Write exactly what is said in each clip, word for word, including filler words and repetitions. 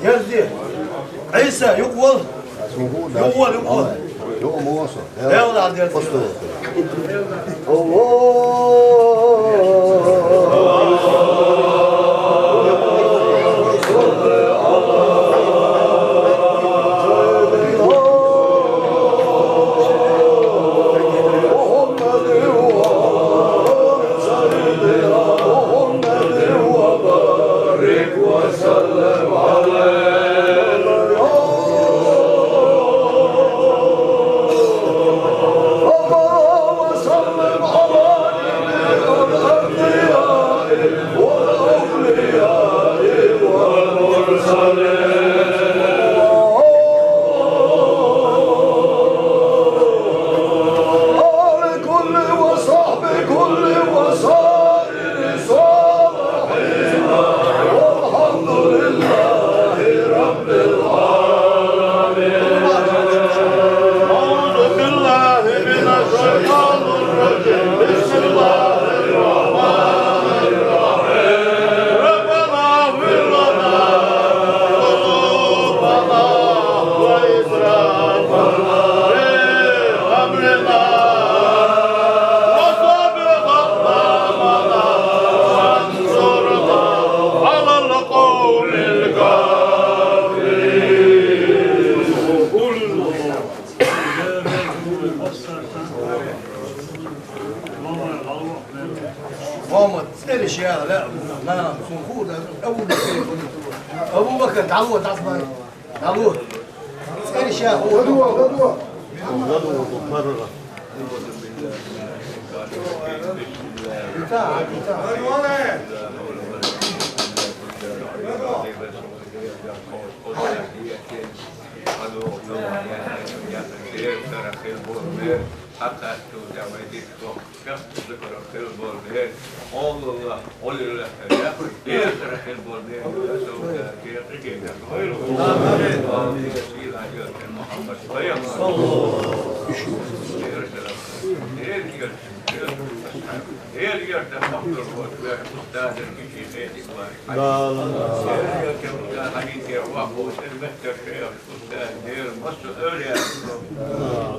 Герзи. Ӏийса, юкъе вала. Юкъе вала, юкъе вала. Юкъе ма вала со. Элла дерзи. Мухьаммад, цӀераш яха лаьа, нана, цун хӀура, Абу Бакр. Абу Бакр, дӀало, дӀа ма, дӀало. ЦӀераш яха хӀура.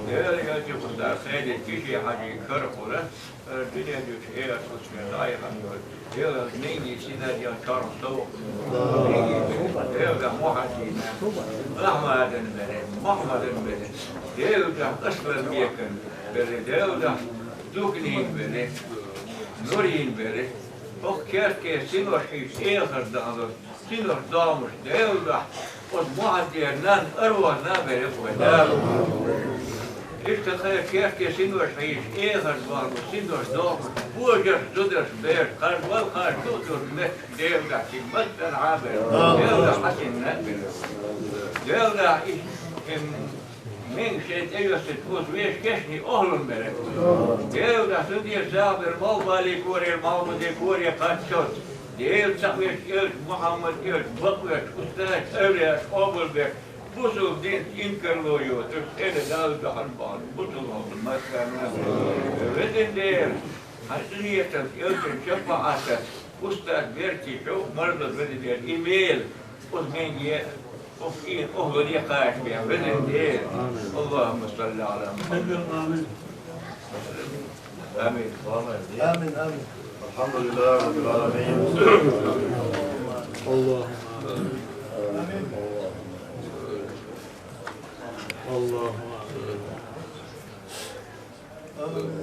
Дела ялча Худа хедит киши хьажи карахула, дуьнен чу хӀераш кучме дӀаяхана йола. Дела менги синарьян чарх сов. Менги Дела Мухьаммадина, Ахмадана бере, Мухьаммадана бере. Дела Асланбекана бере, Дела Дукнина бере, Нурина бере. Ох, керте синош хьийш эхар дахалар. Синош догӀмаш Дела дахь, оцу Мухьаммадера нанна арван нана берех вай Дала. Иштта кхайкхетте синош хьийша, эхар догӀмаш, синош догӀмаш, божарш, зударш, бераш, кхаж вал, кхаж ду, ду, метташ Дела дахь, шин маттана Ӏа берех. Дела дахь, хьасин нана берех. Дела дахь, и, и, Мега шайн тӀейоьссича, оцу вешан кешнийн охӀлун берех. Дела дахь, цундела сагӀа бер Малхбалин корера, Махьмудин корера кхаччалц. Дела цхьаъ веш элча, Мухьаммад элча, бакъвеш, устазаш, эвлаяаш къобалбеш, бусулба динца инкарло йоцуш, тӀера Далла дуьхьал бахьана, бусулба хӀокху массарна. Везан Дела, хьан къинхетамца элчан шапаӀатаца, устаз беркий чов марзо, везан Дела, и мела, оцу менге, оцу и охӀлуне кхача бен, везан Дела. Аллахумма салли Ӏала Мухьаммад. آمين. آمين، آمين. الحمد لله رب العالمين. اللهم آمين. اللهم آمين.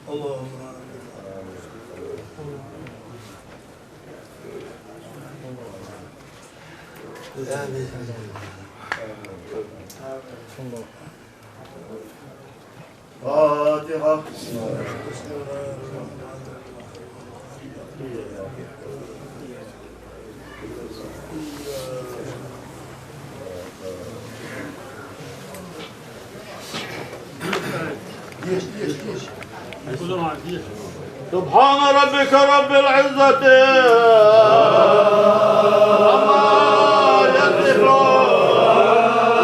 اللهم آمين. آمين. فاتحة. سبحان ربك رب العزة عما يصفون،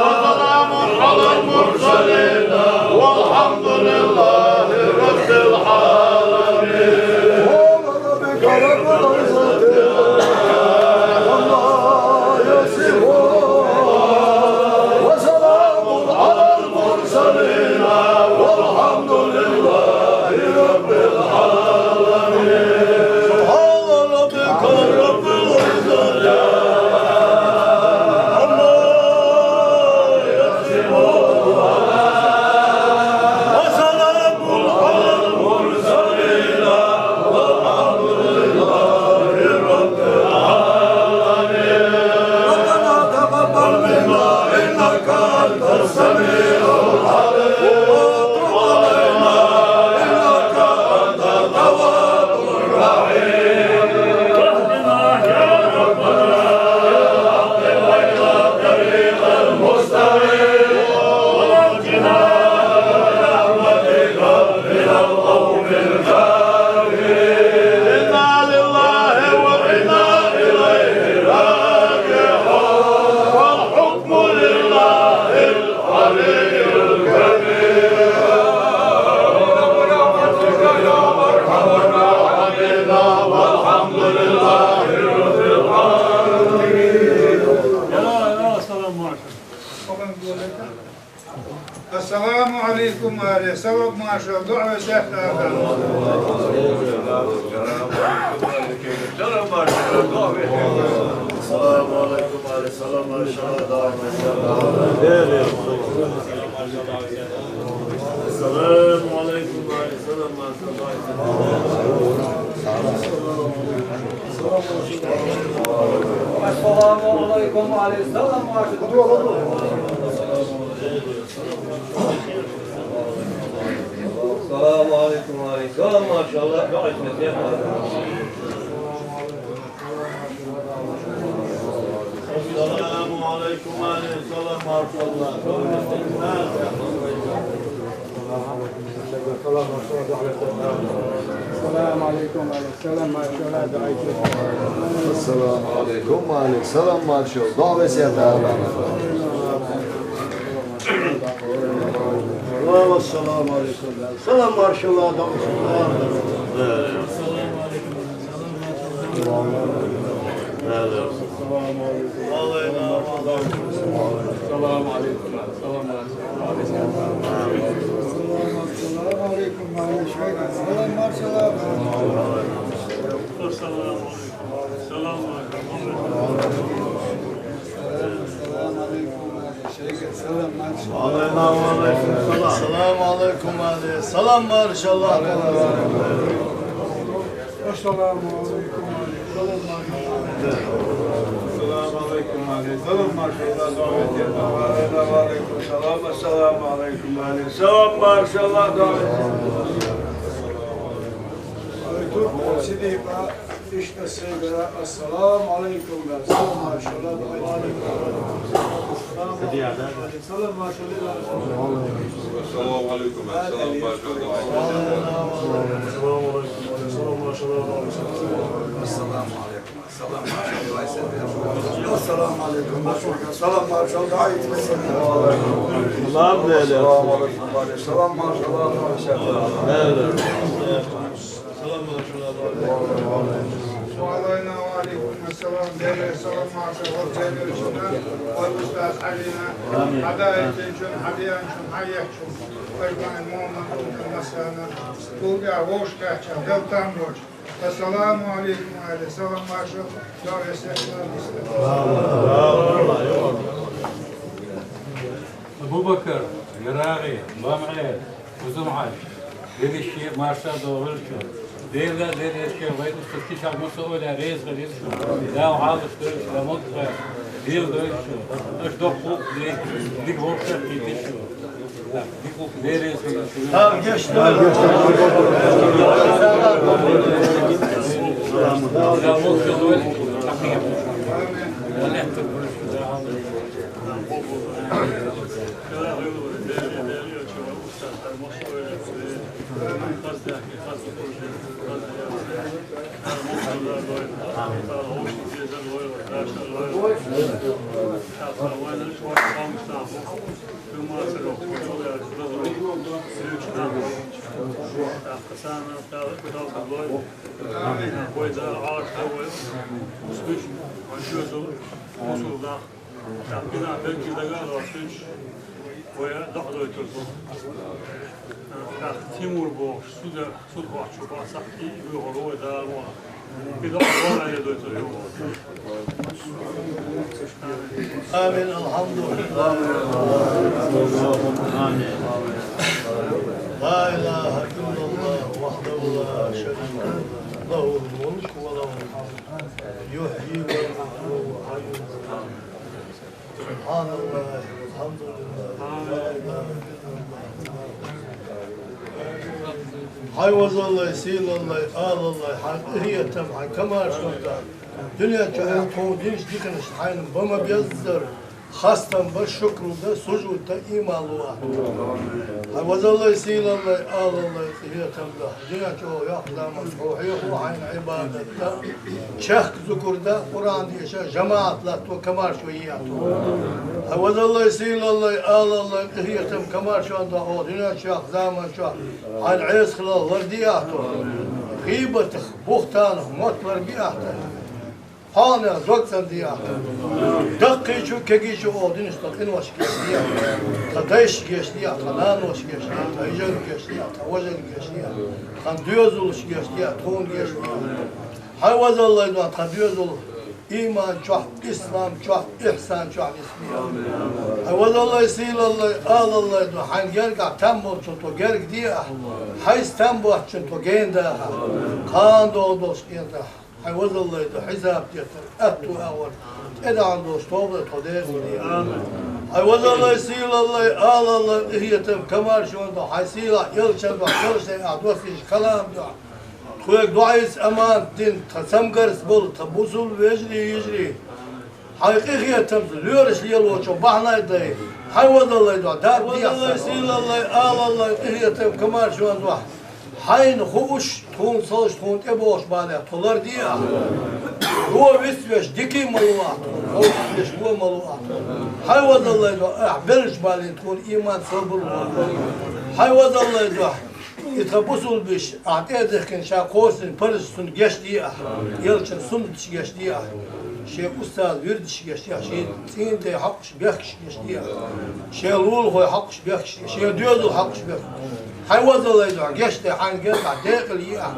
وسلام على المرسلين، والحمد لله رب العالمين. Салам маршал, дуӀа весет. Салам алейкум, алейкум, салам маршал. Салам алейкум, алейкум, салам маршал. Ассаламу алейкум, алейкум салам. Ассаламу алейкум, алейкум салам, машалла. Ассаламу алейкум, алейкум салам, машалла. Ассаламу алейкум, алейкум салам, маршалла, дуӀа весет. Ассаламу алейкум, алейкум салам, маршалла, дуӀа весет. Салам, ассаламу алейкум. Салам, маршалла, дуӀа весет. Салам алейкум. Салам алейкум. Салам алейкум. Салам алейкум. Салам алейкум. Салам алейкум. Салам алейкум. Салам алейкум. Салам алейкум. Салам маршалла. Ассаламу алейкум, алейкум салам, маршалла. Ассаламу алейкум, алейкум салам, маршалла, дуӀа весет. Ва алейкум салам, ассаламу алейкум, алейкум салам, маршалла, дуӀа весет. Ой, тут сидим, а, иштта сегара, ассаламу алейкум, салам, маршалла, дуӀа весет. Салам алейкум, маршалла. Ассаламу алейкум. Салам алейкум. Салам алейкум. Салам алейкум. Салам алейкум. Салам алейкум. Салам алейкум. Салам алейкум. Салам алейкум. Ва алейкум ассалам. Бере салам, маршалла, бере шуна, ва устаз Алина. Амин. Хьадаийтинчун, хьадиянчун, хьаехчун. Пайгамбар Мухаммад масана. Булга вошкача, делтам воч. Ассаламу алейкум, алейкум салам, маршалла, дуӀа весет. Абу-Бакар, Ярагъи, Бамгӏе, Узун-Хьажа, берриге маршалла догӀийла шун. Дела, Дела эшке вай устаз Кишар Муса оля реза хилийла шун. Дала хьалаш дойла шун, Дала мутта, Дела дойла шун. Аша доккха гӀулакх де, дика вовшах хийла шун. Дела реза хилийла шун. Дала гешт дойла. Дала мутта дойла шун. Тимур бохуш, суда, суда бохучу бахьа сахьтий, вуьйхур вай Дала муха. И дохьа вала я дойтур ю. Амин, алхьамдулиллах. Амин. لا إله إلا الله وحده لا شريك له، له الملك وله الحمد، يحيي ويميت وهو حي لا يموت. سبحان الله والحمد لله ولا إله إلا الله. Хьай вазаллай, сийлаллай, алаллай, хьан къахетам, хьан комаьршонта. Дуьнен чу хьайн тхов динчу диканаш хьайна ба ма беззара, хастам ба, шукр да, сужуд да, ийман ло ахь. Хьай вазаллай, сийлаллай, алаллай, къахетам да. Дуьнен чу йоккха заманаш хьо хьехо хьайна Ӏибадат да, чехка зукар да, Къуръан деша, жамаӀат латто, комаьршо яхьто. Хьай вазаллай, сийлаллай, алаллай, къахетам, комаьршонта хьо дуьнен чу йоккха заман чохь хьайна Ӏеса хилар лардехьто. ГӀийбатах, бухтанах мотт ларбехьто. Хьанех дог цӀандехьа. Даккхийчу, кегийчу оха динаш тхан къинош гечдехьа. Тхан дайшка гечдехьа, тхан наношка гечдехьа, тхан йижарга гечдехьа, тхан важарга гечдехьа. Тхан доьзалшка гечдехьа, тхуна гечдехьа. Хьай везаллай Даьла, тхан доьзал иман чохь, ислам чохь, ихсан чохь нисбехьа. Хьай везаллай, сийлаллай, алаллай Даьла, хьайна гергахь там болчунна тхо герга дехьа. Хьайца там боцчунна тхо гена даха. Кхана догӀу долуш къинтӀера. Хьай везаллай Даьла, хьисап деттар, аьтту агӀор, тӀедахьа долуш тоба тхо деза дехьа. Хьай везаллай, сийлаллай, алаллай, къинхетам, комаьршонан Даьла, хьайн сийлахь элчан Даьла, элчанан ахь доссийча калам дуьхьа. Тхоьга дуьхьал аманат дина, тхан цамгарца болу, тхан бусулба вежарий, йижарий. Хьайн къинхетамца лоьраш лелочо бахьанай дай, хьай везаллай Даьла, дарба дехьа. Сийлаллай, алаллай, къинхетам, комаьршонан Даьла. Хьайна хууш, тхуна ца хууш, тхуна тӀебогӀуш балех тхо лардехьа. Вон вицвеш дика ма ло ахь тхуна, вон вицвеш вон ма ло ахь тхуна. Хьай везаллай Даьла, ахь беллачу балина тхуна иман, собар ло ахь. Хьай везаллай Даьла, и тхан бусулба йиша, ахь тӀе а дихкина, ша кхочушдина парзаш цунна гечдехьа, элчан суннаташ гечдехьа, шен устазан вирдаш гечдехьа, шен цӀийнан дайн хьакъаш бехкаш гечдехьа, шен лулахойн хьакъаш бехкаш, шен доьзалан хьакъаш бехкаш. Хьай везаллай Даьла, гечдехьа, хьайна гергахь декъала ехьа.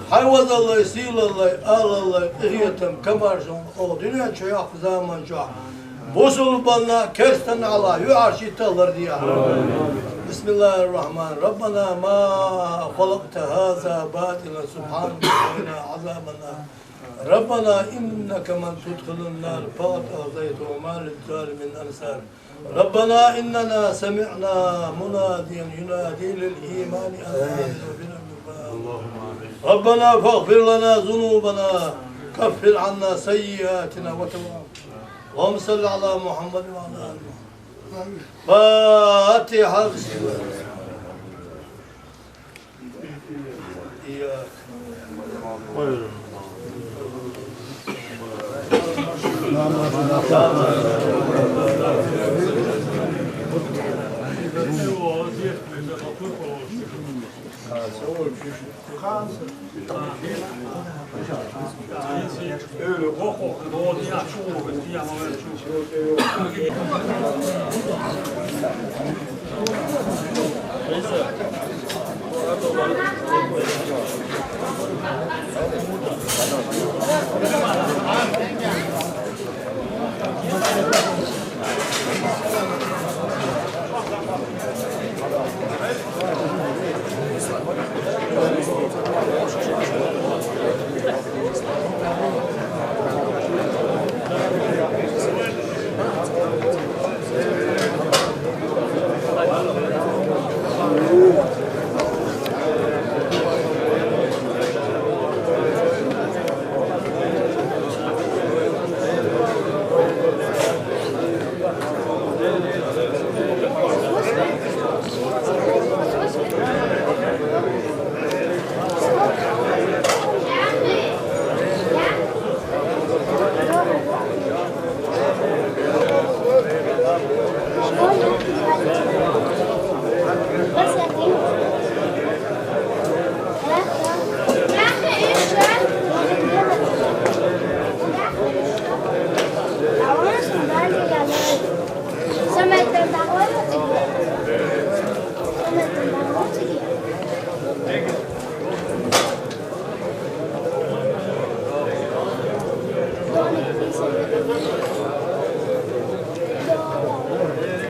Хьай везаллай, сийлаллай, алаллай, къинхетам, комаьршонан Даьла, оха дуьнен чу йоккхучу заман чохь бусулбанна, керстанна хьалха юьхьӀаьржа хӀитта лардехьа. بسم الله الرحمن. ربنا ما خلقت هذا باطلا سبحانك فقنا عذاب النار. ربنا إنك من تدخل النار فقد أخزيته وما للظالمين من أنصار. ربنا إننا سمعنا مناديا ينادي للإيمان أن آمنوا بربكم. ربنا فاغفر لنا ذنوبنا، كفر عنا سيئاتنا وتوفنا. اللهم صل على محمد وعلى آل محمد. فاتحة. بسم الله.